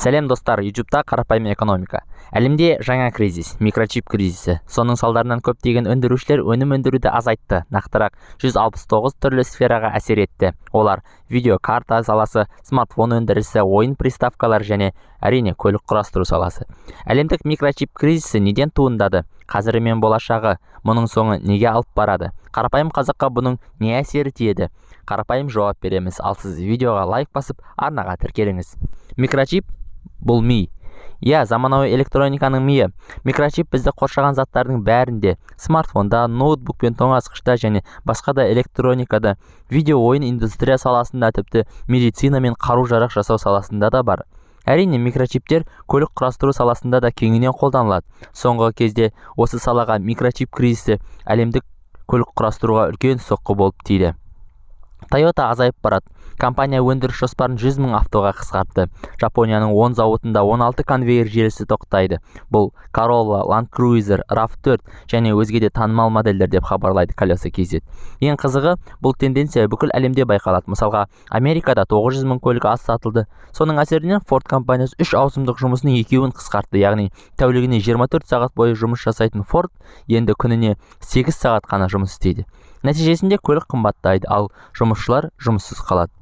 Сәлем, достар! Ютубта «Қарапайым экономика». Әлемде жаңа кризис – микрочип кризисі. Соның салдарынан көптеген өндірушілер өнім өндіруді азайтты. Нақтырақ, 169 түрлі сфераға әсер етті. Олар: видеокарта саласы, смартфон өндірісі, ойын приставкалар және, әрине, көлік құрастыру саласы. Әлемдік микрочип кризисі неден туындады? Қазірі мен болашағы, мұның соңы неге алып барады? Қарапайым қазаққа бұның не әсері тиеді? Қарапайым жауап береміз. Ал сіз видеоға лайк басып, арнаға тіркеліңіз. Микрочип – бұл ми. Иә, заманауи электрониканың миы. Микрочип бізді қоршаған заттардың бәрінде: смартфонда, ноутбук пен тоңазытқышта және басқа да электроникада, видео ойын индустрия саласында, тіпті медицина мен қару-жарақ жасау саласында да бар. Әрине, микрочиптер көлік құрастыру саласында да кеңінен қолданылады. Соңғы кезде осы салаға микрочип кризисі әлемдік көлік құрастыруға үлкен соққы болып тиді. Тойота азайып барады. Компания өндіріс жоспарын 100 мың автоға қысқартты. Жапонияның 10 зауытында 16 конвейер желісі тоқтайды. Бұл Corolla, Land Cruiser, RAV4 және өзге де танымал модельдер, деп хабарлайды Колеса KZ. Ең қызығы, бұл тенденция бүкіл әлемде байқалады. Мысалға, Америкада 900 мың көлік аз сатылды. Соның әсерінен Ford компаниясы үш ауысымдық жұмысының екеуін қысқартты, яғни тәулігіне 24 сағат бойы жұмыс жасайтын Ford енді күніне 8 сағат қана жұмыс істейді. Нәтижесінде көлік қымбаттайды, ал жұмысшылар жұмыссыз қалады.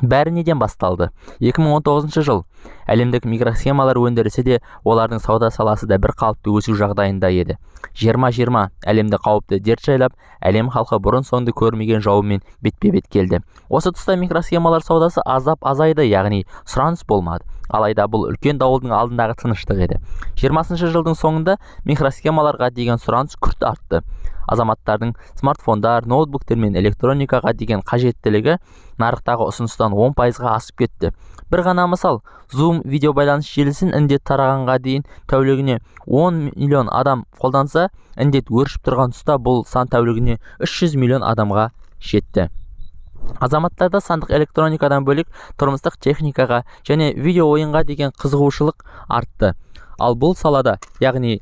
Бәрі неден басталды? 2019 жыл. Әлемдік микросхемалар өндірісі де, олардың сауда саласы да бір қалыпты өсу жағдайында еді. 2020 әлемді қауіпті дерт жайлап, әлем халқы бұрын соңды көрмеген жауымен бетпе-бет келді. Осы тұста микросхемалар саудасы аздап азайды, яғни сұраныс болмады. Алайда бұл үлкен дауылдың алдындағы тыныштық еді. 20-шы жылдың соңында микросхемаларға деген сұраныс күрт артты. Азаматтардың смартфондар, ноутбуктер мен электроникаға деген қажеттілігі нарықтағы ұсыныстан 10%-ға асып кетті. Бір ғана мысал: Zoom видеобайланыс желісін індет тарағанға дейін тәулігіне 10 миллион адам қолданса, індет өршіп тұрған тұста бұл сан тәулігіне 300 миллион адамға жетті. Азаматтарда сандық электроникадан бөлек тұрмыстық техникаға және видео ойынға деген қызығушылық артты. Ал бұл салада, яғни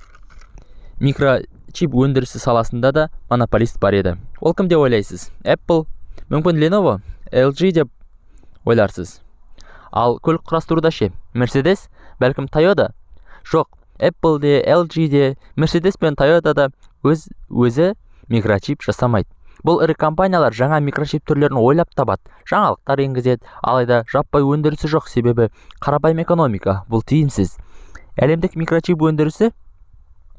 микрочип өндірісі саласында да монополист бар еді. Ол кім деп ойлайсыз? Apple, мүмкін, Lenovo, LG деп ойларсыз. Ал көлік құрастыруда ше? Mercedes, бәлкім, Toyota? Жоқ, Apple де, LG де, Mercedes пен Toyota да өз өзі микрочип жасамайды. Бұл ірі компаниялар жаңа микрочип түрлерін ойлап табады, жаңалықтар енгізеді, алайда жаппай өндірісі жоқ. Себебі қарапайым экономика: бұл тиімсіз. Әлемдік микрочип өндірісі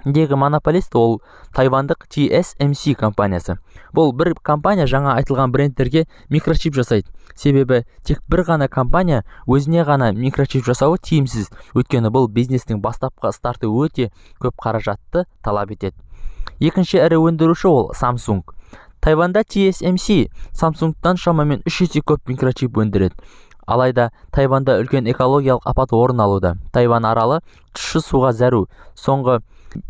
дегі монополист – ол тайвандық TSMC компаниясы. Бұл бір компания жаңа айтылған брендтерге микрочип жасайды. Себебі тек бір ғана компания өзіне ғана микрочип жасауы тиімсіз, өйткені бұл бизнестің бастапқы старты өте көп қаражатты талап етеді. Екінші ірі өндіруші – ол Samsung. Тайванда TSMC Samsungтан шамамен 3 есе көп микрочип өндіреді. Алайда Тайванда үлкен экологиялық апат орын алуда. Тайван аралы тұщы суға зәру. Соңғы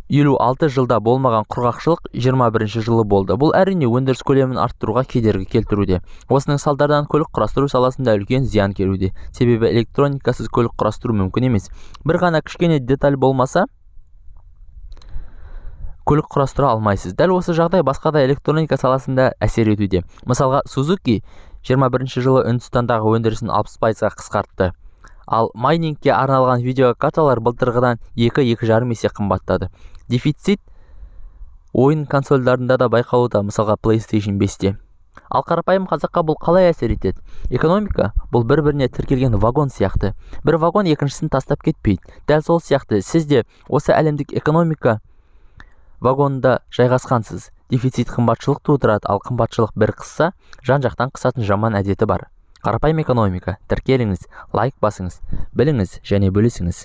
56 жылда болмаған құрғақшылық 21 жылы болды. Бұл, әрине, өндіріс көлемін арттыруға кедергі келтіруде. Осының салдарынан көлік құрастыру саласында үлкен зиян келуде. Себебі электроникасыз көлік құрастыру мүмкін емес. Бір ғана кішкене деталь болмаса, көлік құрастыра алмайсыз. Дәл осы жағдай басқа да электроника саласында әсер етуде. Мысалға, Suzuki 21 жылы Үндістандағы өндірісін 60%-ға қысқартты. Ал майнингке арналған видеокарталар былтырғыдан 2-2,5 есе қымбаттады. Дефицит ойын консольдарында да байқалуда, мысалға, PlayStation 5-те. Ал қарапайым қазаққа бұл қалай әсер етеді? Экономика – бұл бір-біріне тіркелген вагон сияқты. Бір вагон екіншісін тастап кетпейді. Дәл сол сияқты сіз де осы әлемдік экономика вагонында жайғасқансыз. Дефицит қымбатшылық тудырады, ал қымбатшылық бір қысса, жан-жақтан қысатын жаман әдеті бар. «Қарапайым экономика». Тіркеліңіз, лайк басыңыз, біліңіз және бөлісіңіз.